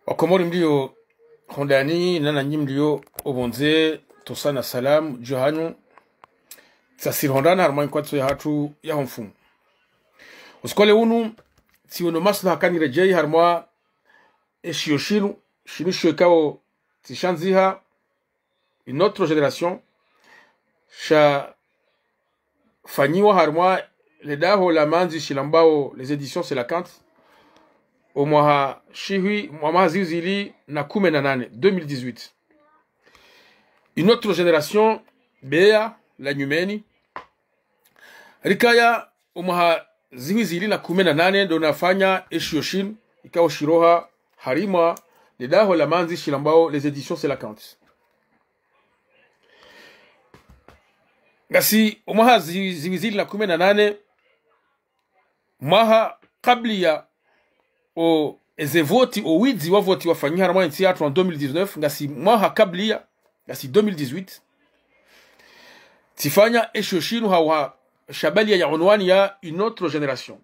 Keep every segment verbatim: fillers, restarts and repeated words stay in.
Wakomori mlio hondani, na nanyi mlio opvondze, ntsosa na salamu dju hanyu. Tsasiri hondana harumwa inkwatso yahatru ya homfumu. Usiku wa leo unu, tsiwono maslaha kaniredjeyi harumwa eshiyo shinu, shinu shiyo ikao tsishandziha, une autre génération, shafanyiwa harumwa ledaho la mandzi shilambwao les éditions Cœlacanthe, omwaha shihwi, mwa mwaha zihwi zili na kume na nane, deux mille dix-huit. Une autre génération, beya la nyumeni, rikaya omwaha zihwi zili na kume na nane ndo nafanya eshiyo shinu, ikao shiroha harimwa ledaho la mandzi shilambwao les éditions Cœlacanthe. Ngasi omwaha zi-, zihwi zili na kume na nane, mwaha kabla ya o, eze voti, o widzi wa voti wafanyiha harumwa entsi yahatru en deux mille dix-neuf, ngasi mwaha kabla ya, ngasi deux mille dix-huit. Tsifanya eshiyo shinu hawa shabaliya ya unwani ya une autre génération.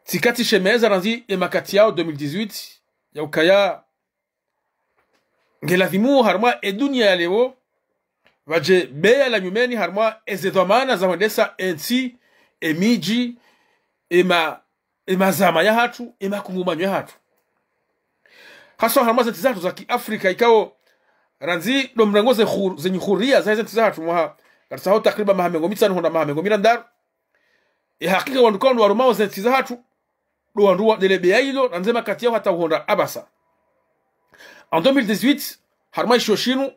Tsika tsishemeza randzi emakati yao deux mille dix-huit, ya ukaya ngeladhimu harumwa edunia ya leo, pvadje beya la nyumeni harumwa eze dhwamana za hwendesa entsi, emidji, ema, emazama yahatru, emakungumanyo yahatru. Haswa harumwa zentsi zahatru za kiafrika ikao randzi ndo mrengo ze hur-, zenyi huria za zentsi zahatru mwaha, ngaritsaho takriban maha mengo mitsanu honda maha mengo mirandaru. E hakika wandru ikao ndo warumao zentsi zahatru, ndo wandru wa ndele beya ilo, na ndze makati yao hata uhonda apvasa. En deux mille dix-huit, harumwa eshiyo shinu,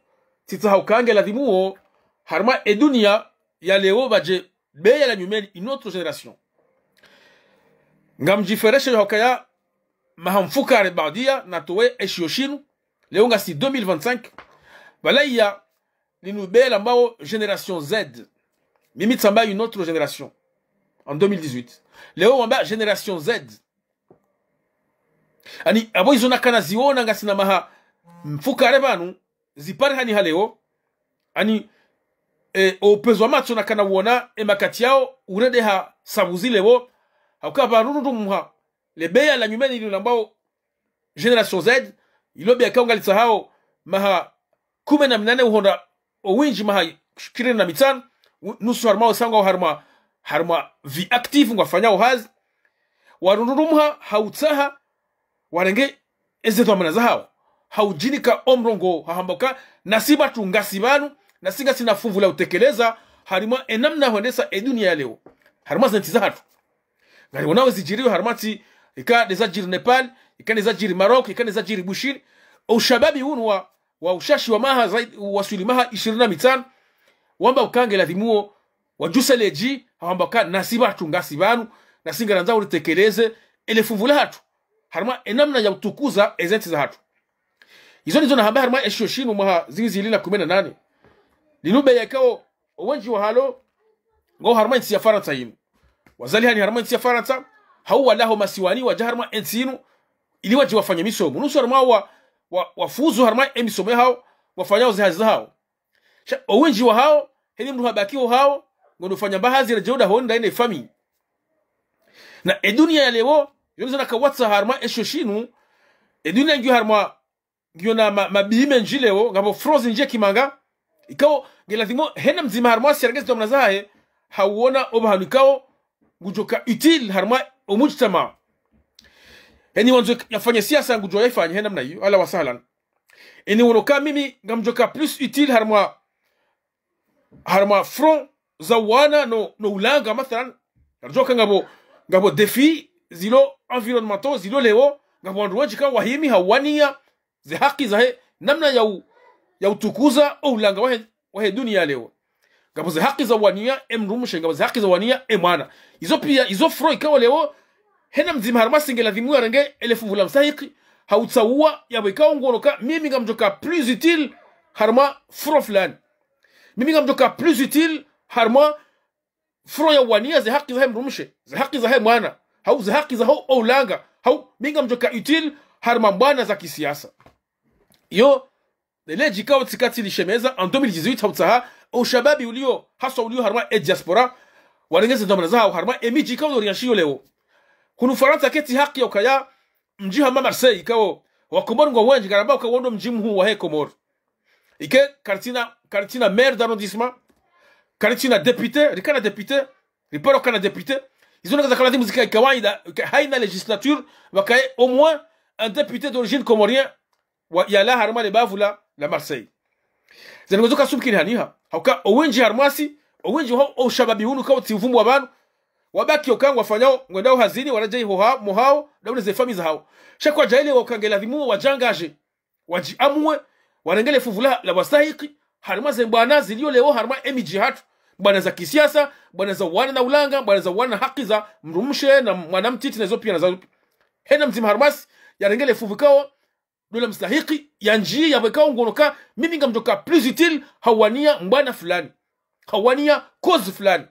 tsitsaha ukaya ngeladhimu wo, harumwa edunia ya leo pvadje beya la nyumeni, une autre génération. Ngamdjifereshe yo hukaya maha mfukare badia natowe eshiyo shinu, leo ngasi deux mille vingt-cinq, pvala iya linu beya lambwao génération Z. Mimi tsamba une autre génération en deux mille dix-huit. Leo wamba génération Z. Ani, apvo izo nakana ziona ngasina maha mfukare pvanu, zipare hani ha leo. Ani, e, o upvenuzi wa matso nakana uona, emakati yao urendeha sabuzi leo. Hauka pvarurundumha le beya la nyumeni linu lambwao génération Z, ilo beya ikao ngalitsahao maha kume na minane uhonda owindji maha ishirini na mitsanu, u-, nusu harumwa osango harumwa, harumwa vie active ngwafanyao hazi. Warundurumha hautsaha warenge eze dhwamana zahao. Haudjinika omrongoo hahamba uka nasi pvatru ngasi pvanu, nasi ngasina funvu la utekeleza, harumwa enamna hwendesa edunia ya leo. Harumwa zentsi zahatru. Ngariwonao ezidjiriyo harumwa ntsi, ika ndeza djiri Nepal, ika ndeza djiri Maroc, ika ndeza djiri Bushini. Oushababi unu wa, wa ushashi wa maha zaidi, waswili maha ishirini na mitsanu, wamba uka ngeladhimu wo, wadjuse ledji, hawamba uka nasi pvatru ngasi pvanu, nasi ngarandzao uritekeleze, ele funvu lahatru. Harumwa enamna ya utukuza ezentsi zahatru. Izo ndizo nahamba harumwa eshiyo shinu mwaha zihwi zili na kume na nane. Linu beya ikao owendji wahalo, ngwao harumwa entsi ya Farantsa yinu. Wazalihani harumwa entsi ya Farantsa, hau walawa ho masiwani, wadja harumwa entsi yinu, ili wadje wafanye misomo. Nusu harumwa wa, wa, wafuzu harumwa emisomo yahao, wafanyao zehazi zahao. Sha, owendji wahao, heli mndru habaki ho hao, ngono fanya mba hazi redjei dahoni ndayi ne famille. Na edunia ya leo, yo ndizo nakawatsa harumwa eshiyo shinu, edunia ngiyo harumwa ngiyo na ma-, mabiyi mendji leo, ngapvo front zindji kimanga, ikao ngeladhimu hena mdzima harumwa siyarengezi dhwamana zahahe, hauona opvahanu ikao ngudjoka utile harumwa omudjtamaa. Eni wandzo yafanye siasa ngudjo yaifanye hena mna iyo, ahlan wa sahlan. Eni wono ka mimi ngamdjoka plus utile harumwa harumwa front za uwana no, no ulanga, mathalan. Ngaridjuwa ka ngapvo, ngapvo défi zilo environnementaux, zilo leo, ngapvo wandru wendji ka wahimi hauwania ze haki zahe, namna ya u-, ya utukuza o ulanga wahe, wahe dunia leo. Ngapvo ze haki za uwania emdrumshe, ngapvo ze haki za uwania emwana. Izo pia, izo front ikao leo, hena mdzima harumwa si ngeladhimu yarenge ele funvu la mstahiki, hautsaua, yapvo ikao nguono ka, mimi ngamdjoka plus utile harumwa front fulani. Mimi ngamdjoka plus utile harumwa front ya uwania ze haki zahe mdrumshe, ze haki zahe mwana, hau ze haki zaho o ulanga, hau mi ngamdjoka utile harumwa mbwana za kisiasa. Iyo, nde ledji ikao tsika tsilishemeza en deux mille dix-huit, hautsaha o ushababi ulio, haswa ulio harumwa e diaspora, warenge ze dhwamana zahao harumwa emidji ikao ndo rienshio leo. Hunu Farantsa ketsi haki ya ukaya mdji hama Marseille, ikao wakomori ngwao wendji, ngaramba uka wo ndo mdji mhuu wahe Komori. Ike karitsina, karitsina maire d'arrondissement, karitsina député, rikana député, riparo kana député. Izo ndrongo zaka lazimu zikaye kawaida, ika haina législature, pvakaye au moins un député d'origine comorienne, wa, yalawa harumwa le bavu la, la Marseille. Zendrongo zo kazumkinihaniha. Hauka, owendji harumwasi, owendji waho, oushababi unu kautsi uvumbuwa pvanu, wabaki oka ngwafanyao, ngwendao hazini, waradjei hoha, mohao, daune ze famille zahao. Sha kwadjaelewa uka nge lazimu wadjiangaje, wadjiamue, warenge le fuvu la, la wastahiki, harumwa ze mbwana zilio leo, harumwa emidji yahatru, mbwana za kisiasa, mbwana za uwana na ulanga, mbwana za uwana na haki za mdrumshe na mwana mtiti na izo pia na za hena mdzima harumwasi, yarenge le fuvu ikao, ndo la mstahiki, yandjiye yapvo ikao nguono ka, mimi ngamdjoka plus utile, hauwania mbwana fulani. Hauwania cause fulani.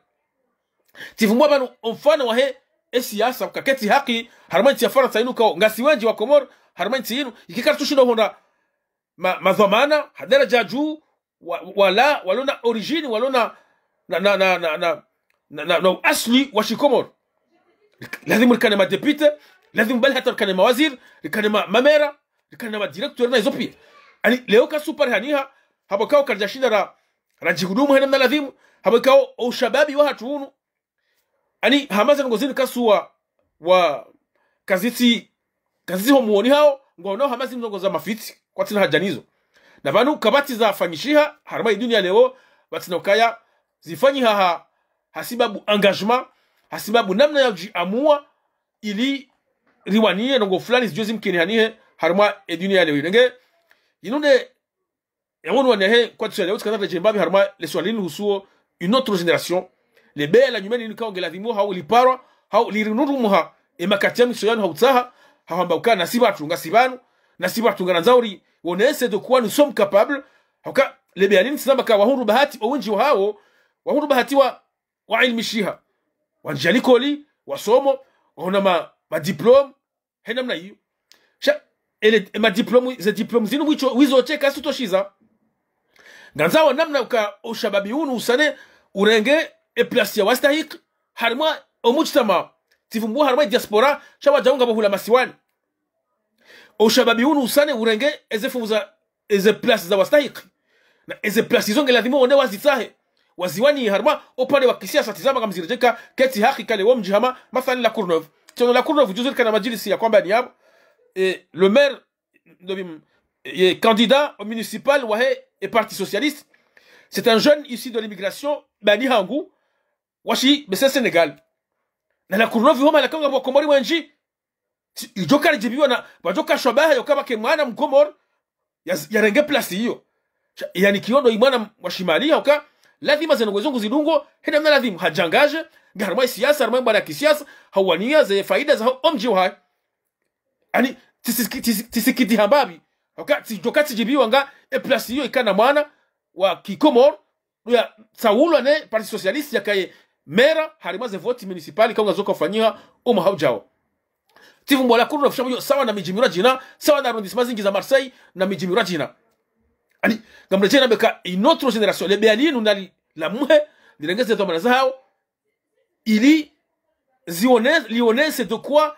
Tsivumbuwa pvanu omfano wahe, esiasa, kaketsi haki, harumwa entsi ya Farantsa inu kao, ngasi wendji wakomori, harumwa entsi inu, ikika ritsushinda uhundra ma, madhwamana, ha daraja ya juu, wa, wala, walona origine, walona, na, na, na uasli wa shikomori. Lazimu rikane madéputé, lazimu bali hata rikane mawaziri, rikane ma, mamera, rikane madirecteur na izo pia. Ani, leo kasuparihaniha, hapvo kao karidjashinda ra, radjihudumu hena mna lazimu, hapvo kao oushababi wahatru unu, ani, hama zendrongo zinu kasuwa, wa, kazitsi, kazitsi ho muoni hao, ngwaonao hama zindrongo za mafitsi, kwatsina haja nizo. Na pvanu kapvatsi zafanyishiha, harumwa idunia leo, pvatsina ukaya, zifanyiha ha, hasibabu engagement, hasibabu namna ya udjiamua, ili riwanie ndrongo fulani zidjo zimkinihanihe, harumwa edunia leo. Inenge, inu nde, ya wonu wanehe, kwatsu ya leo, tsikana redjei mbapvi harumwa le suala linu lihusuo une autre génération. Le beya la nyumeni linu kao nge lazimu hau liparwa, hau lirinurumuha, emakati ya mwiso yanu hautsaha, hahamba uka nasi pvatru, ngasi pvanu, nasi pvatru ngarandzao ri, wonese de quoi nous sommes capables, hauka, le beya linu tsi zamba ka wahundru bahati, owendji wahao, wahundru bahati wa, wailimishiha. Wandjia likoli, wasomo, wahona ma, madiplôme, hena mna iyo. Sha, ele, e madiplôme, ze diplôme zinu wicho, wizo che kasutoshiza. Ngandzao namna uka oushababi unu usane, urenge, e place ya wastahiki, harumwa, omujtama, tsivumbuwa harumwa diaspora, sha wadjau ngapvo hula masiwani. Oushababi unu usane, urenge, eze fuvu za, eze place za wastahiki. Na eze place izo nge lazimu wone wazitsahe. Waziwani harumwa, opvande wa kisiasa tsi zamba ngamziredjei ka, ketsi haki kale wo mdji hama, mathalan La Courneuve. Tsiono La Courneuve, juzi rikana madjilisi ya kwamba ni yapvo. E, le maire, ndo bi, e, candidat au municipal wahe, e Parti Socialiste. C'est un jeune issu de l'immigration, bani hangu, washi, bese Sénégal. Na La Courneuve, homa la kanga wakomori wendji, tsi, idjoka ridjibiwa na, wadjoka shwabaha, yoka pvwake mwana mkomori, ya, yarenge place iyo. Sha, yani kiyondo imwana wa shimali, hauka, lazima zendrongo izo nguzidungo, hena mna lazimu, hadjiangaje, nge harumwa siasa, harumwa mbwana kisiasa, hauwania ze faida za omdji wahahe. Ani, tsisiki-, tsisi-, tsisikiti hambapvi, hauka, tsidjoka tsidjibiwa nga, e place iyo ikana mwana, wa kikomori, ya tsaulwa ne Parti Socialiste yakaye mera, harumwa ze vote municipal, kaunga zoka ufanyiha, omwaha udjao. Tsivumbuwa La Courneuve sha mdjo sawa na midji mirwadjina, sawa na arrondissement zindji za Marseille, na midji mirwadjina. Ani, ngamredjei nambe ka une autre génération, le beya linu nali, la muhe, lirenge ze dhwamana zahao, ili, zione, lionese de quoi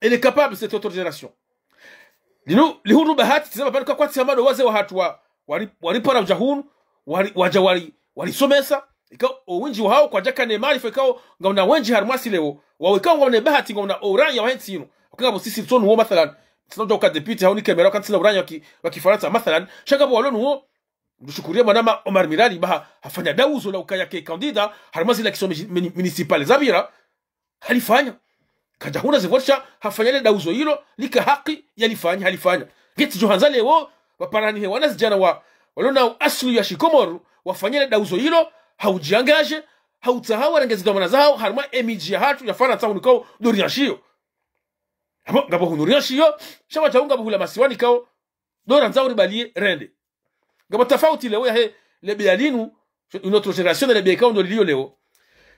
elle est capable, cette autre génération. Linu, lihundru bahati, tsi zamba pvanu ka kwatsi hama ndo wazee wahatru wa, wari, waripara udja hunu, wari, wadja wari, warisomesa, ikao, owendji wahao, kwadjaka ne maarifa ikao, ngauna wendji harumwasi leo, wawo ikao ngauna bahati, ngauna oraya wahe ntsi inu. Waka ngapvo sisi tsonu wo, mathalan, tsina udja uka député, hau nike mera, waka ntsina oraya waki, wa kifarantsa, mathalan, sha ngapvo walo nuwo, mdru shukuriye mwanama Omar Mirali, baha, hafanya dauzo la ukaya ke candidat, harumwa ze élections mini-, mini-, municipales zapvira, halifanya. Kadja huna ze vote sha, hafanya le dauzo ilo, lika haki, yalifanya, halifanya. Nge tsidjo handza leo, waparani he wanazidjana wa, walona asili ya shikomori, wafanye le dauzo ilo, haudjiangaje, hautsaha warenge ze dhwamana zahao, harumwa emidji yahatru, ya Farantsa hunu kao, ndo rienshio. Hapvo, ngapvo hunu rienshio, sha wadjau ngapvo hula masiwani kao, ndo randzao ribaliye rende. Ngapvo tafauti leo yahe, le beya linu, une autre génération, na le beya ikao ndo lilio leo.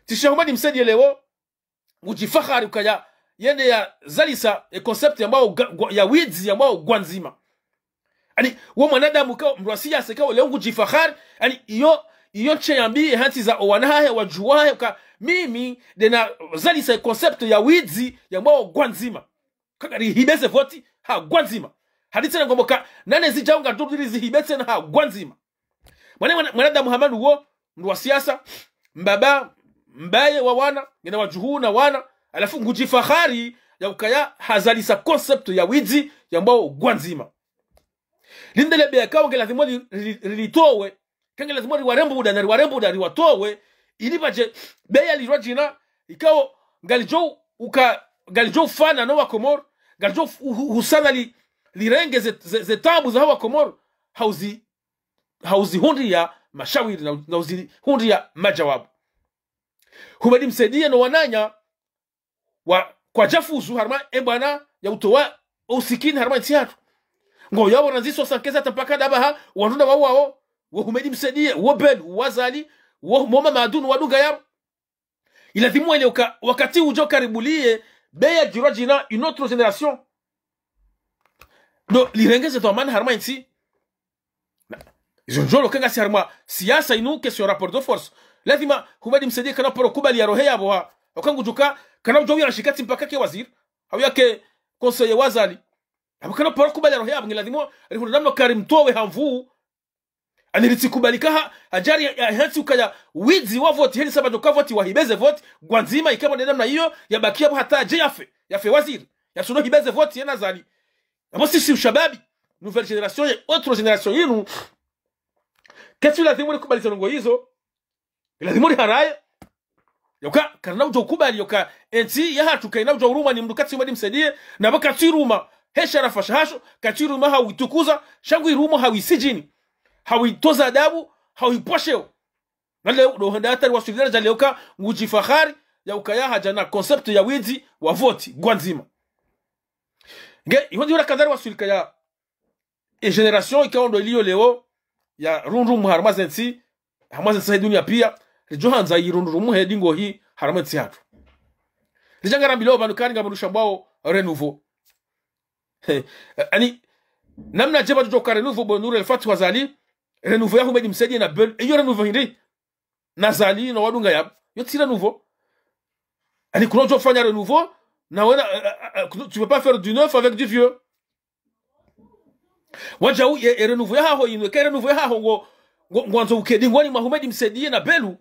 Tsisha huma nimsaidiye leo, ngudjifahari ukaya, yende yazalisa, e concept yambwao ga-, gwa-, ya widzi yambwao gwandzima. Ani, wo mwanadamu kao, mdru wa siasa kao, leo ngudjifahari, ani, iyo, iyo ntsi yambi, e hantsi za owana hahe, wadjuwa hahe, uka, mimi, nde nazalisa e concept ya widzi yambwao gwandzima. Kaka rihibe ze voti ha gwandzima. Hadisi na ngombo ka, nane zidjao ngaridjo rizihibe tsena ha gwandzima. Mwana, mwana, mwanadamu hama nuwo, mndru wa siasa, mbaba, mbaye wa wana, ngena wadjuhu na wana, halafu ngudjifahari ya ukaya hazalisa concept ya widzi yambwao gwandzima. Linde le beya ikao nge lazimu li-, li-, li-, litowe, ka nge lazimu riwarembuda na riwarembuda riwatowe, ili pvadje beya lirwa djina, ikao ngalidjo uka, ngalidjo ufana no Wakomoro, ngalidjo hu-, hu-, husana li-, lirenge ze, ze, ze taabu za Wakomoro, hauzi, hauzihundriya mashawiri na, na uzihundriya madjawabu. Humedi Msaidiye no wananya wa, kwadjafuzu harumwa e bwana ya utowa o usikini harumwa ntsi hatru. Ngo yawo randziso sankeza hata mpaka dabaha, wandru nda wawao, wo Humedi Msaidiye, wo Belou, wo Azali, wo Moma Madunu wadunga yao. Ilazimu welewe uka, wakati udjo karibu liye, beya lirwa djina une autre génération. Ndo lirenge ze dhwamana harumwa ntsi. Na, izo ndjolo ka ngasi harumwa siasa inu, question rapport de force. Lazima Humedi Msaidiye kana paro kubali ya rohe yapvo ha. Oka ngudjuka, kana udjo uya nshikati mpaka ke waziri. Hau yake conseiller wa Azali. Apvo kana paro kubali ya rohe yapvo, nge lazimu rihundre namna karimtowe ha nvu. Ani ritsi kubali ka ha, hadjari ya, ya, hentsi ukaya widzi wa voti, heni sababu ka voti wahibe ze voti gwandzima, ikao nde namna iyo, yabaki yapvo hata yadje yafe, yafe waziri, yatsuno hibe ze voti yena Azali. Apvo sisi ushababi, nouvelle génération, ye autre génération yinu, ketsi lazimu rikubali ze ndrongoo izo, lazimu riharaye. Yoka, karina udjo ukubali, yoka, entsi yahatru kayina udjo urumwa ni mndru katsi Humedi Msaidiye, na pvo katsi iruma he sharafa shahahe, katsi iruma hawitukuza, sha ngu iruma hawisijini, hawitoza adabu, hawipvwasheo. Na leo, ndo handa hata riwaswili daraja leo ka, ngudjifahari, ya ukaya hadja na concept ya widzi wa voti gwandzima. Nge, iho ndiho rakandza riwaswili kaya, e génération ikao ndo iliyo leo, ya rundru mu harumwa ze ntsi, harumwa ze ntsi za dunia pia, ridjo handza irundru mu he dingo hi harumwa ntsi hatru. Ridja ngarambilwao pvanu kani nga mndru shambwao renouveau. He, ani, namna dje pvadjo ka renouveau bo Nour El Fath wa Azali, renouveau ya Humedi Msaidiye na Belou, iyo renouveau hindri? Na Azali, na wadunga yao. Iyo tsi renouveau. Ani kuna udjo fanya renouveau, na wena, eh, eh, eh, tu peux pas faire du neuf avec du vieux. Wadjau, e, e renouveau yahaho inu, eka e renouveau yahaho ngo, ngo, ngwandzo uke dingoni mwa Humedi Msaidiye na Belou.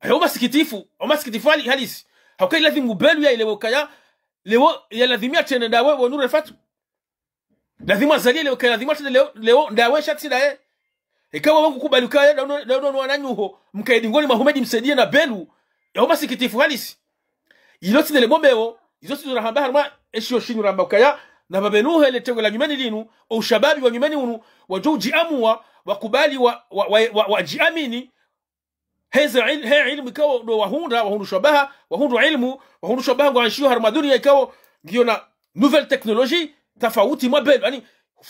Ayo masikitifu, o masikitifu hali, halisi. Hauka ilazimu Belou yaelewe ukaya, leo, yalazimu yatrende ndawe, wo Nour El Fath. Lazimu Azali yelewe ukaya, lazimu yatrende leo, leo, ndawe sha tsi ndaye. Eka wewe ngukubali ukaya, na uno, na uno wananyaho, mkae dingoni mwa Humedi Msaidiye na Belou, ya umasikitifu halisi. Ilo tsi ndele bombeo, izo tsi zo rahamba harumwa eshiyo shinu ramba ukaya, na pvapvenu hele tengwe la nyumeni linu, o ushababi wa nyumeni unu, wadjo udjiamua, wakubali wa, wa, wa, wa, wadjiamini, heze il-, he ilmu ikao ndo wahundra, wahundru shabaha, wahundru ilmu, wahundru shabaha ngwanshiyo harumwa dunia ikao ngiyo na nouvelle technologie, tafauti mwa Belou. Ani,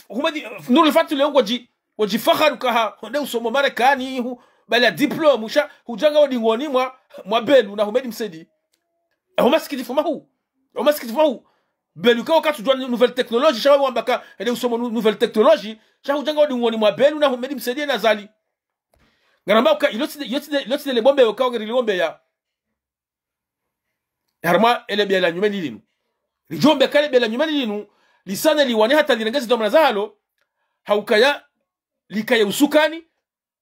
Humedi, Nour El Fath leo ngwadji, ngwadjifaharu kaha, honde usomo Marekani, hu, bala diplôme, sha, hudja ngao dingoni mwa, mwa Belou na Humedi Msaidiye. Aho masikitifu mahuu. Aho masikitifu mahuu. Belou ikao katsudjua nouvelle technologie, sha wamba ka, hende usomo nou-, nouvelle technologie, sha hudja ngao dingoni mwa Belou na Humedi Msaidiye na Azali. Ngaramba uka, ilo tsi nde, ilo tsi nde, ilo tsi ndele bombeo ikao ngeri liombeya. Harumwa ele beya la nyumeni linu. Lidjombe kale beya la nyumeni linu, lisane liwane hata lirenge ze dhwamana zahalo, haukaya, likaye usukani,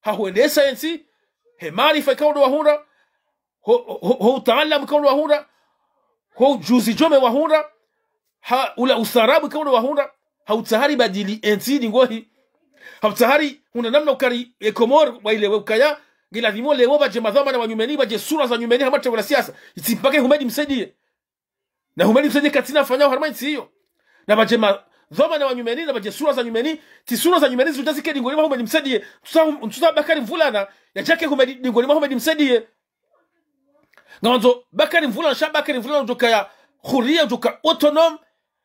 ha huendesa entsi, he maarifa ikao ndo wahundra, ho, ho, ho, ho utaalamu ikao ndo wahundra, ho ujuzi djome wahundra, ha ula ustaarabu ikao ndo wahundra, ha utsaha ribadili entsi dingo hi. Ha utsaha rihundre namna ukaya e Komori wailewe ukaya, ngilazimu leo pvadje madhwamana wa nyumeni, pvadje sura za nyumeni, hama tengwe la siasa. Itsi mpaka Humedi Msaidiye. Na Humedi Msaidiye katsina fanyao harumwa entsi iyo. Na pvadje madhwamana wa nyumeni, na pvadje sura za nyumeni, tsi sura za nyumeni zidja zike dingoni mwa Humedi Msaidiye. Ntsusa, ntsusa Bakari Mvulana, yadjake Humedi dingoni mwa Humedi Msaidiye. Ngawandzo Bakari Mvulana, sha Bakari Mvulana udjoka ya huria, udjoka autonome,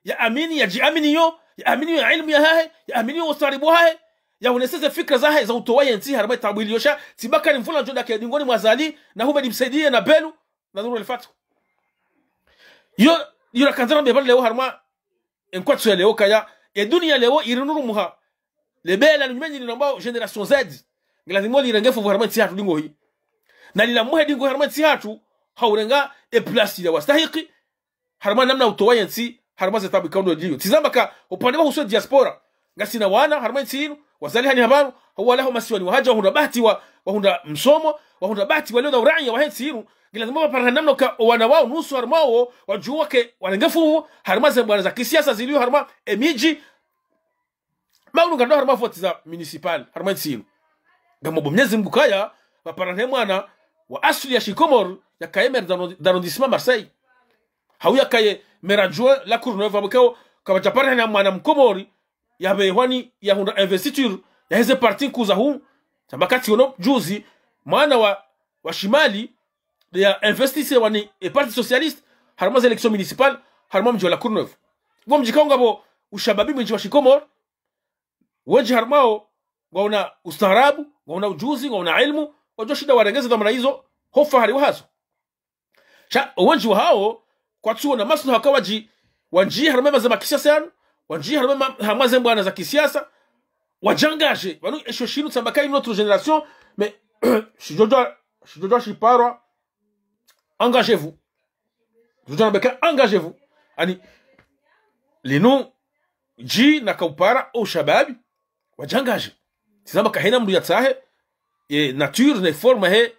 yaamini, yadjiaminiyo, yaaminiyo ilmu yahahe, yaaminiyo ustaarabu wahahe, yaonese ze fikira zahahe za utowa yentsi harumwa taabu iliyo sha, tsi Bakari Mvulana udjo djake dingoni mwa Azali, na Humedi Msaidiye, na Belou, na Nour El Fath. Yo, yo rakandza rambe pvanu leo harumwa enkwatso ya leo kaya, e dunia leo irinurumuha. Le beya la nyumeni linu ambao génération Z. Ngilazimu lirenge fuvu harumwa entsi hatru dingo hi. Na lilamuhe dingo harumwa entsi hatru, ha urenga e place ya wastahiki, harumwa namna utowa yentsi, harumwa ze taabu ikao ndo liyo. Tsizamba ka upande wa husu diaspora, ngasina wana harumwa entsi inu, wazalihana hapvanu, hau walawa ho masiwani, wahadja wahundra bahati wa, wahundra msomo, wahundra bahati walio na uraiya wahe ntsi inu, ngilazimu pvapvare namna ka owana wao nusu harumwa wo, wadjuwa ke warenge funvu harumwa ze mbwana za kisiasa zilio harumwa emidji, maulu ngwendo harumwa voti za municipal harumwa entsi inu. Ngamomba Mwenyezi Mungu kaya pvapvare mwana wa asili ya shikomori yakaye maire d'arro-, d'arrondissement Marseille. Hau yakaye maire adjoint La Courneuve, apvo ikao kapvadjapvare na mwana mkomori yapvehwa ni yahundra investiture yaheze parti nkuu za hu. Tsamba ka tsiono juzi mwana wa, wa shimali ya investisewa ni e Parti Socialiste harumwa ze élections municipales harumwa mdji wa La Courneuve. Pvo mdji ikao ngapvo ushababi mwindji wa shikomori, wendji harumwa wo ngwauna ustaarabu, ngwauna ujuzi, ngwauna ilmu, wadjoshinda warenge ze dhwamana izo ho ufahari wahazo. Sha owendji wahawo kwatsuona maslaha ka wadji, wandjie harumwa ema za makisiasa yanu, wandjie harumwa ema, harumwa ze mbwana za kisiasa, wadjiangaje. Pvanu esho shinu tsamba ka une autre génération, mais shidjodja, shidjodja shiparwa, engagez-vous. Shidjodja namba ka engagez-vous. Yaani, linu dji nakaupara o ushababi, wadjiangaje. Tsizamba ka hena mndru yatsahe e nature ne forme he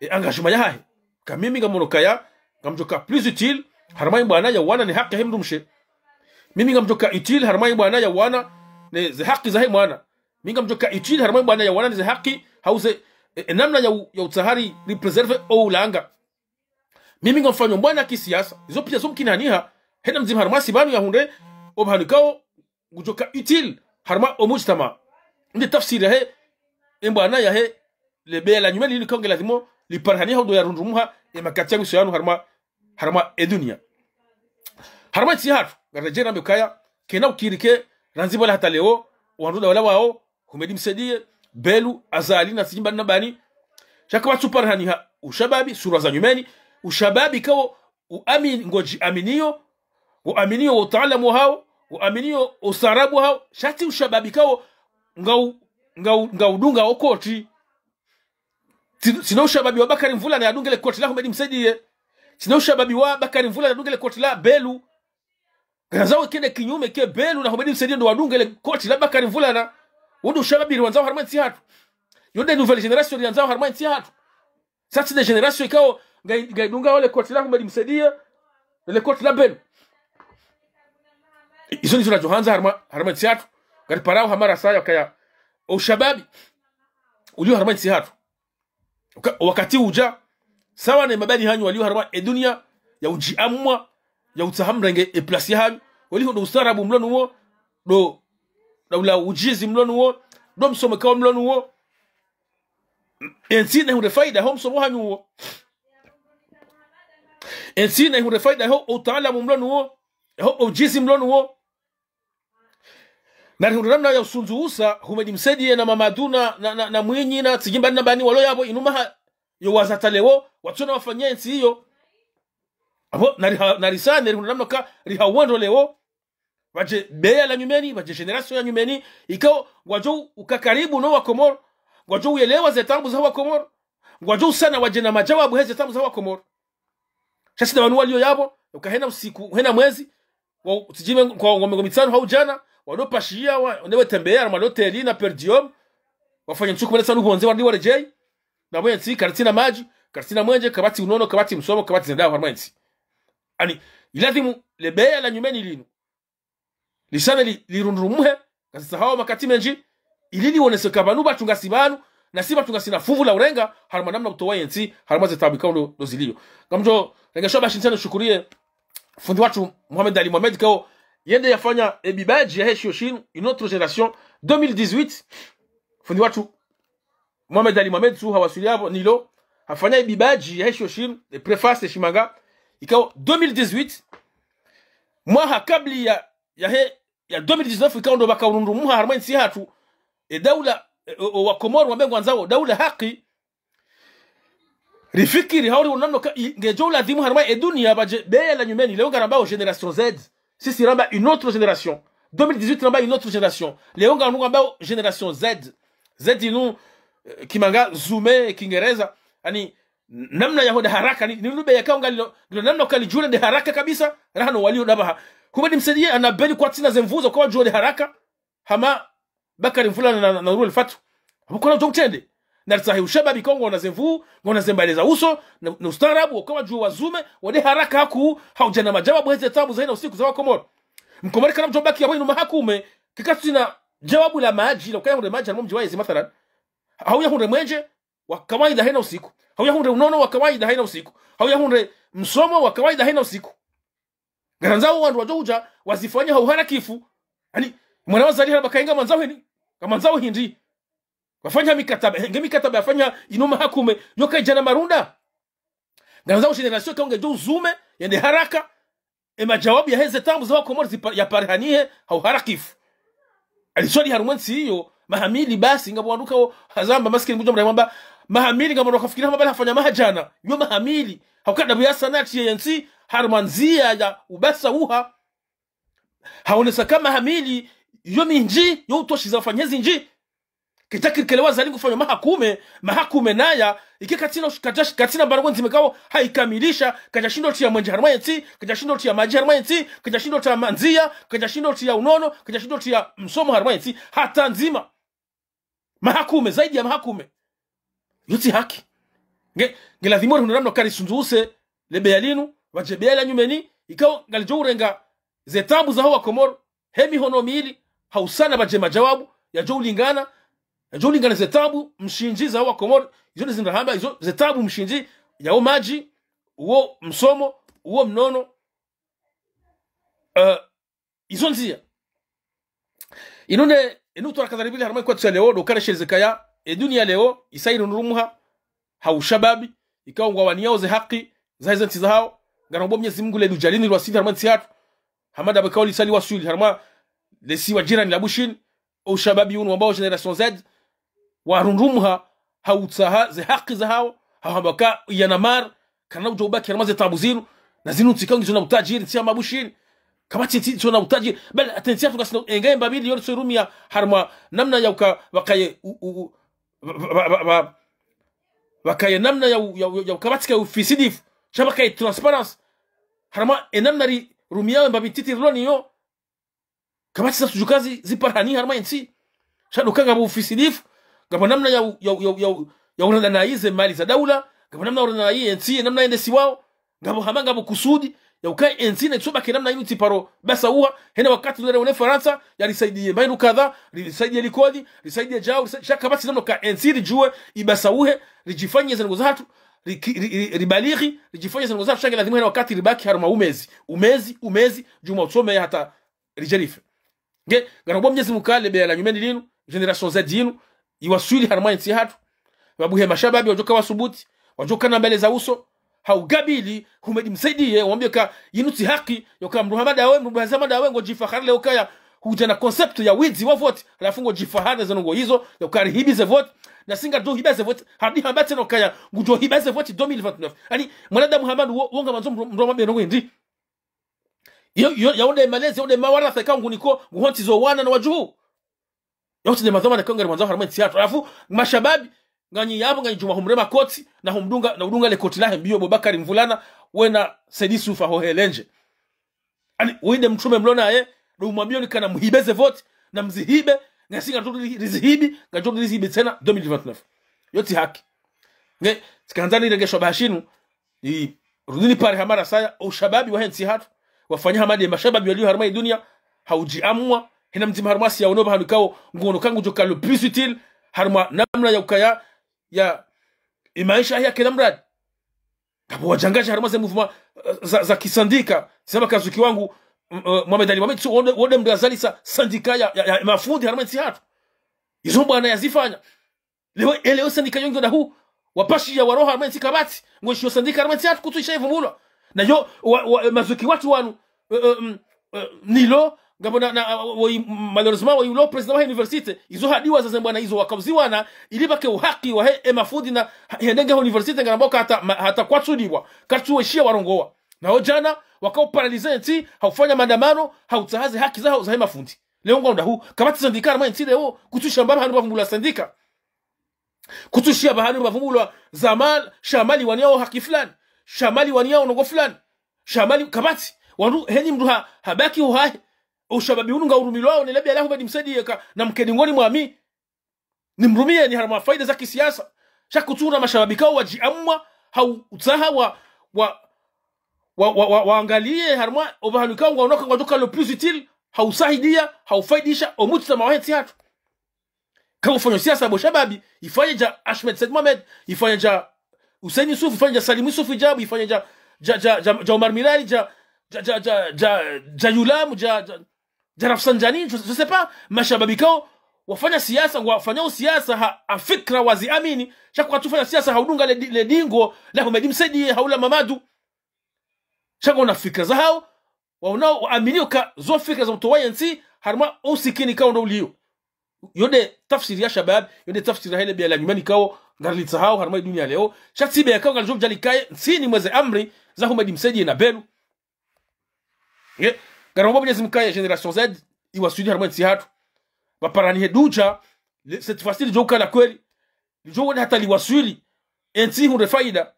e engagement yahahe. Ka mimi ngamono kaya ngamdjoka plus utile harumwa embwana ya wana ne haki yahe mndru mshe. Mimi ngamdjoka utile harumwa embwana ya wana ne ze haki zahe mwana. Mimi ngamdjoka utile harumwa embwana ya wana ne ze haki, hau ze, e, e namna ya u-, ya utsaha ri préserver o ulanga. Mimi ngamfanyo mbwana kisiasa, izo pia zo mkinaniha, hena mdzima harumwa si pvanu yahundre o pvahanu ikao ngudjoka utile harumwa o mujtama. Nde tafsiri yahe embwana yahe le beya la nyumeni linu ikao nge lazimu liparihaniha ndo yarundrumuha e makati ya mwiso yanu harumwa, harumwa e dunia. Harumwa entsi yahatru, ngaredjei nambe kaya kena ukiri ke randzi pvala hata leo, wandru nda wala wao, Houmed Msaidié, Belou, Azali na tsidjimba na bani. Sha kapvatsu parihaniha ushababi, sura za nyumeni, ushababi ikao uamini, ngodjiaminio, uaminio wo utaalamu wahawo, uaminio ustaarabu wahawo, sha tsi ushababi ikao ngau, ngau, ngaudunga o koti. Tsi-, tsina ushababi wa Bakari Mvulana yadunge le koti la Houmed Msaidié. Tsina ushababi wa Bakari Mvulana yadunge le koti la Belou. Ngarandzao kende kinyume ke Belou na Houmed Msaidié ndo wadunge le koti la Bakari Mvulana. Wo ndo ushababi riwandzao harumwa entsi yahatru. Yo nde nouvelle génération riyandzao harumwa entsi yahatru. Sha tsi nde génération ikao ngai, ngaidungao le koti la Houmed Msaidié, le koti la Belou. Izo ndizo radjohandza harumwa, harumwa entsi yahatru. Ngariparao hama rasaya kaya o ushababi ulio harumwa entsi yahatru. Uka-, wakati udja, sawa ne mabani hanyu walio harumwa e dunia, ya udjiamua, ya utsaha mrenge e place yahanyu, waliho ndo ustaarabu mlo nuwo, ndo, ndo ula ujuzi mlo nuwo, ndo msomo ikao mlo nuwo. Entsi nehundre faida ho msomo hanyu uwo. Entsi nehundre faida ho utaalamu mlo nuwo, ho ujuzi mlo nuwo. Narihundre namna ya usundzusa Houmed Msaidié na Mamadou na, na, na, na Mwinyi na tsidjimba na bani walo yapvo inu maha yo waza hata leo, watsona wafanya entsi iyo. Apvo, nariha-, narisane, rihundre namna ka, riha uwendo leo, pvadje beya la nyumeni, pvadje génération ya nyumeni, ikao ngwadjo uka karibu no Wakomoro, ngwadjo uyelewa ze taabu za Wakomoro, ngwadjo usana wadje na majawabu heze taabu za Wakomoro. Sha tsi nda wanu walio yapvo, uka hena usiku, hena mwezi, wa, tsidjime kwa, wa mengo mitsanu hau djana, wado pashia, wa, nde wetembeya, harumwa loteli na per diem, wafanya ntsuku mene tsanu pvondze, warudi waredjei, na pvo entsi, karitsina madji, karitsina mwenje, kapvatsi unono, kapvatsi msomo, kapvatsi zendawo, harumwa entsi. Yaani, ilazimu, le beya la nyumeni linu. Lisane li, lirundrumuhe, ngasi tsahawo makati mendji, ili liwonese ka pvanu pvatsu ngasi pvanu, na si pvatsu ngasina funvu la urenga, harumwa namna utowa yentsi, harumwa ze taabu ikao ndo, ndo zilio. Ngamdjo, rengesho bashi ntsane shukuriye, fundi watru Mohamed Ali Mohamed ikao, yende yafanya e bibadji yahe shiyo shinu, une autre génération, deux mille dix-huit, fundi watru Mohamed Ali Mohamed tsu hawaswili yapvo, nilo, hafanya e bibadji yahe shiyo shinu, e préface shimanga, ikao deux mille dix-huit, mwaha kabla ya, yahe, ya deux mille dix-neuf, ikao ndo pvaka urundrumuha harumwa entsi yahatru, e daula, e, o, o Wakomoro wambe ngwandzao daula haki, rifikiri, hau rione namna ka, i, ngedjo ulazimu harumwa e dunia pvadje beya la nyumeni, leo ngarambao génération Z. Sisi ramba une autre génération. Deux mille dix-huit ramba une autre génération. Leo ngarambao génération Z. Z inu, eh, kimanga, zoom, Kingereza. Yaani, namna ya hwenda haraka, ni, ni lugha ikao ngalilo, ngilo namna ukalidjule nde haraka kabisa, raha no walio ndapvaha. Houmed Msaidie, ana beli kwatsina ze nvuu za uka wadjuwe wende haraka hama Bakari Mvulana na, na, na Nour El Fath. Apvo kwana udjo utrende. Naritsahe ushababi ikao ngwaona ze nvuu, ngwaona ze mbale za uso, na, na ustaarabu, uka wadjuwe wazume, wende haraka haku, ha udja na majawabu heze taabu za hena usiku za Wakomori. Mkomori kana mdjo baki yapvo inu mahakume, kika tsina jawabu la madji, la uka yahundre madji, harumwa mdji wa yezi mathalan. Hau yahundre mwenje wa kawaida hena usiku. Hau yahundre unono wa kawaida hena usiku. Hau yahundre msomo wa kawaida hena usiku. Ngarandzao wandru wadjo udja, wazifanya ha uharakifu. Yaani, mwana wa Azali hamba kayi ngamwandzao heni, ngamwandzao hindri. Wafanya mikataba, nge mikataba yafanya inu mahakume, yo kayidjana marunda. Ngarandzao génération ikao ngedjo uzume, yende haraka, e majawabu ya heze taabu za Wakomori zipa-, yaparihanihe ha uharakifu. Ali swali harumwa entsi iyo, maha mili basi, ngapvo wandru ikao hazamba maskini kudja mraya mwamba, maha mili ngapvo wandru wakafikiri hama bala hafanya maha djana, yo maha mili, ha uka ndapvo ya sanati ye ntsi, harumwa ndzia ya ubasa uha, haonesa ka maha mili, yo mindji, yo utoshiza ufanya zindji. Kidja kirikele wa Azali ngufanya mahakume, mahakume naya, ike katsina, katsina, katsina mbara ngwe ndzima ikao, haikamilisha, kadja shindo utriya mwenje harumwa yentsi, kadja shindo utriya madji harumwa yentsi, kadja shindo utriya mandzia, kadja shindo utriya unono, kadja shindo utriya msomo harumwa yentsi, hata ndzima. Mahakume, zaidi ya mahakume. Yo tsi haki. Nge, nge lazimu rihundre namna uka risundzuuse, le beya linu, pvadje beya la nyumeni, ikao ngalidjo urenga ze taabu zaho Wakomori, he mihono mili, ha usana pvadje majawabu, yadjo ulingana, yadjo ulingana ze taabu mshindzi zaho Wakomori, izo nde zindru hamba, izo ze taabu mshindzi, yawo madji, uwo msomo, uwo mnono, eh, izo ndzia. Inu nde, inu twara kadharibili harumwa kwatsu ya leo, ndo uka resheleze kaya, e dunia leo, isa irundrumha, ha ushababi, ikao ngwawaniyao ze haki, za heze ntsi zahao, ngarombo Mwenyezi Mungu le dudja linu lwasili harumwa ntsi yatru, hama ndapvo ikao lisa liwaswili, harumwa lesiwa jirani la Bushini, o ushababi unu wambwao génération Z, warundrumha, ha utsaha ze haki zahao, ha hamba ka yana mara, kana udjo ubaki harumwa ze taabu zinu, na zinu ntsi ikao ngizo na utajiri, ntsi ya Mabushini, kapvatsi ntsi, ntsi na utajiri, bali hata ntsi yatru ngasina, enga emba mbili yo ritso irumia, harumwa namna ya uka, pvakaye, u, u, u, pva, pva, pva, pva, pvakaye namna ya u, ya u, ya u, kapvatsi ka ufisidifu, sha pvakaye transparence, harumwa e namna rirumiao emba mbili ntiti rilo nayo, kapvatsi za sujukazi ziparihani harumwa yentsi. Sha ndo uka ngapvo ufisidifu, ngapvo namna ya u, ya u, ya u, ya u, ya urenda nayi ze mali za daula, ngapvo namna ya urenda nayi yentsi, namna yendesiwao, ngapvo hama ngapvo kusudi, ya uka yentsi na itso baki namna inu tsi paro basa uha, hena wakati nere wone Farantsa, ya risaidiye mbahindru kadha, risaidiye likoli, risaidiye djau, risa-, sha kapvatsi namna uka yentsi ridjuwe, ibasa uhe, ridjifanye ze ndrongo zahatru, riki-, ri, ri, ribalighi, ridjifanye ze ndrongo zahatru, sha nge lazimu hena wakati ribaki harumwa umezi, umezi, umezi, djuma utsome hata ridje rife. Nge, ngarombo Mwenyezi Mungu ka le beya la nyumeni linu, génération Z yinu, iwaswili harumwa yentsi yahatru. Pvabuhe mashababi wadjoka wasubuti, wadjoka na mbale za uso, ha ukabili, Houmed Msaidie, wamwambie ka yinu tsi haki, yoka mdru hama ndawe, mdru hazi hama ndawe, ngodjifahari leo kaya, hudja na concept ya widzi wa voti, halafu ngodjifahari ze ndrongo izo, yoka rihibize voti, na si ngadjo hibaze voti, hadi hamba tsena kaya, ngudjo hibaze voti deux mille vingt-neuf. Yaani, mwanadamu hama ndo wo, wo ngamwandzo mdru, mdru hama beno wendi. Yo, yo, yawo nde malezi, yawo nde mawaratha, ikao nguniko, nguhontsizo wana na wadjuhu. Yawo tsi nde madhwamana ikao ngarimwandzao harumwa yentsi yatru. Halafu, mashababi, nganyi yapvo, nganyi djuma humre makoti, na humdunga, na udunga le koti lahe mbiyo, bo Bakari Mvulana, wena Saidi Sufa ho helenje. Yaani, wende mtrume mlo naye, ndo umwambio ni kana muhibeze voti, na mzihibe, ngasi ngadjo ri-, rizihibi, ngadjo rizihibi tsena deux mille vingt-neuf. Yo tsi haki. Nge, tsika handza nirenge shabaha shinu, i, rudi nipare hamara saya, o ushababi wahe ntsi yahatru, wafanya hama nde mashababi walio harumwa yi dunia, ha udjiamua, hena mdzima harumwa si ya unoba hanu ikao, nguono ka ngudjoka le plus utile, harumwa namna ya ukaya, ya, imaisha ya kila mradi. Ngapvo wadjangadja harumwa ze mouvement, eh, za, za kisandika, saba kazuki wangu, m-, eh, Mohamed Ali Mohamed, so, wo nde, wo nde mdru yazalisa sandika ya, ya, ya mafundi harumwa ntsi yahatru. Izo bwana yazifanya. Leo, e leo sandika yo ngiyo ndahu, wapashiya waroha harumwa ntsi kapvatsi, ngoshiyo sandika harumwa ntsi yahatru kutsu isha ivumbulwa. Na yo, wa, wa, mazuki watru wanu, eh, eh, mm, eh, nilo, ngapvo na, na, wa, wa, malheureusement, wa yulo président wa université, izo hadiwa za ze bwana izo wakauziwana, ili pvake uhaki wahe, e mafundi na, ha, hende nge université, ngarambao ka hata, ma, hata kwatsudiwa, katsuweshiya warongowa. Na ho djana, wakao paralysé ntsi, ha ufanya maandamano, ha utsaha ze haki za, zahe mafundi. Leo ngwao ndahu, kapvatsi sandika harumwa ntsi leo, kutsu isha mbaba hanu pvavumbulwa sandika. Kutsu isha pvahanu pvavumbulwa za mal, sha mali waniyao haki fulani. Sha mali waniyao ndrongo fulani. Sha mali kapvatsi. Wandru, heni mndru ha, habaki uhahe. Ushababi unu ngaurumilwao, ne lebeya la Houmed Msaidié ka, namkeni ngoni mwami. Nimrumiyeni harumwa faida za kisiasa. Sha kutsuhundra mashababi kao wadjiamwa, hau utsaha wa, wa, wa, wa, wa, waangaliye harumwa, opvahanu kao ngwaono ka ngwadjoka le plus utile, hau usaidia, hau ufaidisha, omujtamaa wahe ntsi hatru. Ka ufanya siasa bo shababi, ifanye dja Ahmed Said Mohamed, ifanye dja Hussein Youssouf, ifanye dja Salim Youssouf Djab, ifanye dja, dja, dja, dja, dja Omar Milali, dja, dja, dja, dja, dja, dja Yulam, dja, dja, dja Rafsanjani, je, je sais pas, mashababi kao, wafanya siasa, wafanya siasa ha, ha fikra waziamini, sha kwatsu fanya siasa ha udunga le di-, le dingo, la Houmed Msaidié, hau la Mamadou. Sha ngwaona fikra zahao, waonao, waaminio ka zo fikra za utowa yentsi, harumwa usikini kao ndo uliyo. Yo nde tafsiri ya shabab, yo nde tafsiri ya he lebeya la nyumeni kao, ngarilitsahao, harumwa idunia leo. Sha tsi beya kao ngaridjo djalikaye, ntsini mweze amri, za Houmed Msaidié na Belou. Ye, ngarimomba Mwenyezi Mungu kaye génération Z, iwaswili harumwa entsi hatru. Waparani he dudja, le, cette fois-ci, lidjo uka la kweli. Lidjo wone hata liwaswili, entsi ihundre faida.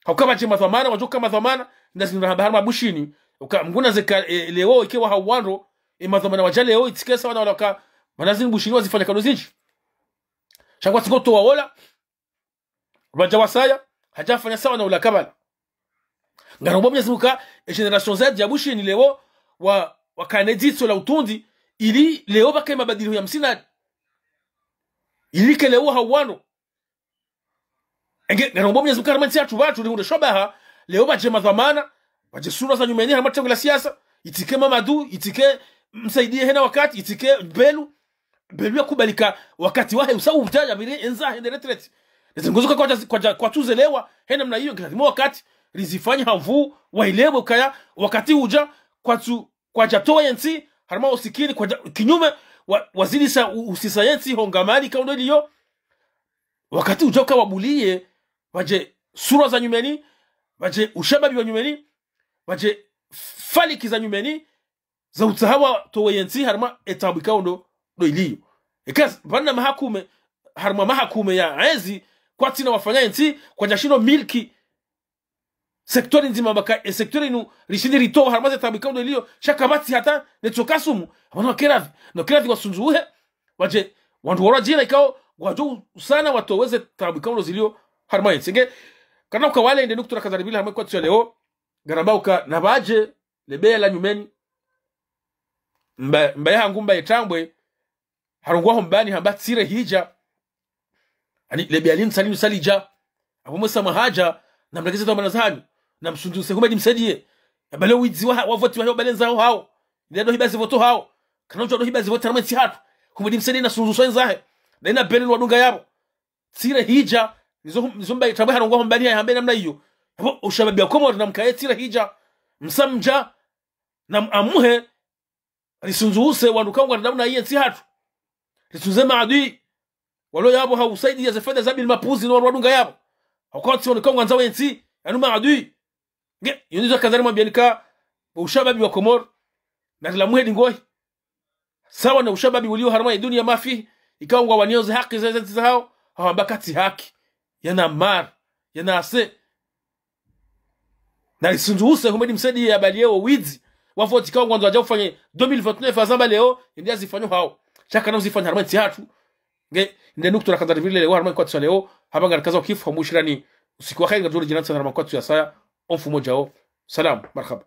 Hauka pvadje madhwamana, wadjoka madhwamana, ndazi nirahamba harumwa Bushini. Uka mnguna zeka, e, leo, ike wa hawandro, e madhwamana wadja leo, itike sawa na wala ka, mana zini Bushini wazifanya kano zindji. Sha ngwatsingo towa ola, wadja wasaya, hadja fanya sawa na ula kabala. Ngarimomba Mwenyezi Mungu ka, e génération Z ya Bushini leo, wa, wakane dzitso la utundi, ili leo pvake mabadiliho ya msinadi. Ili ke leo hawandro. Enge, ngarimomba Mwenyezi Mungu ka harumwa entsi hatru pvatsu, rihundre shabaha, leo pvadje madhwamana, pvadje sura za nyumeni harumwa tsengo la siasa, itike Mamadou, itike Msaidié hena wakati, itike Belou, Belou yakubali ka wakati wahe usa udja, yapvire enzahe ende retraite. Eze ngozo ka kwadja, kwadja, kwatsuzelewa, hena mna iyo, ngiladhimu wakati, rizifanye ha nvuu, waelewe ukaya, wakati udja, kwatsu, kwadja towa yentsi, harumwa usikini, kwadja, kinyume, wa, wazidisa u, usisa yentsi, honga mali, kao ndo iliyo, wakati udja uka wabuliye, pvadje sura za nyumeni, pvadje ushababi wa nyumeni, pvadje faliki za nyumeni, za utsaha watowe yentsi harumwa etabu ikao ndo, ndo iliyo. Eka pvana mahakume, harumwa mahakume ya ezi, kwatsina wafanya yentsi, kwadjashindo milki, sektori ndzima pvaka, e sektori inu, rishindi ritowa harumwa ze tabu ikao ndo iliyo, sha kapvatsi hata, ne tsoka sumu, apvo no keradhi, no keradhi wasundzuhe, wadje, wandru warwa djina ikao, wadjo usana watowe ze tabu ikao ndo ziliyo, harumwa yentsi. Nge, kana uka wale nde nuktura kazaribili harumwa kwatsu ya leo, ngaramba uka na pvadje, lebeya la nyumeni, mba, mba yahangu mba yetambwe, harongwa ho mbani hamba tsire hidja. Ani, lebeya linu tsalinu tsalidja. Apvo mwesa mwahadja, na mlegeze dhwamana zahanyu, na msundzuse Houmed Msaidié. Yapvale widzi wa, wa voti wahe wapvale ndzao hao. Ile ndo hiba ze voto hao. Kana udjo ndo hiba ze voto harumwa entsi hatru. Houmed Msaidié na sundzuse enzahe. Na ina Belou wadunga yapvo. Tsire hidja, nizo hum-, nizo mba yetambwe harongwa ho mbani ya hambe namna iyo. Apvo, ushababi ya Komori na mkaye tsire hidja. Msamdja, na m-, amuhe, risundzuse wandru kao ngwandao na iye ntsi hatru. Risundzuse maadui. Walo yapvo ha usaidiya ze fedha za bili mapuzi no wandru wadunga yapvo. Hauka watsi wandru kao ngwandzao yentsi, yanu maadui. Nge, yo ndizo kazari mwambiani ka, ushababi wa Komori, na rila muhedi ngohi. Sawa na ushababi uliyo harumwa ye dunia mafi, ikao ngwawaniyao ze haki ze, ze ntsi zahao, hawamba katsi haki. Yana mara, yana ase. Na risundzuse Houmed Msaidié yapvaliye wo widzi wa voti ikao ngwandzo wadja ufanye deux mille vingt-neuf, azamba leo, yende yazifanyo hao. Sha kana uzifanya harumwa entsi hatru. Nge, nde nuktura kazaribili leo, harumwa kwatsu ya leo, hamba ngarikaza ukifu, hamushirani usiku wa kheri, ngadjuri djina tsena harumwa kwatsu ya saya, omfumo djao. Salam, marhaba.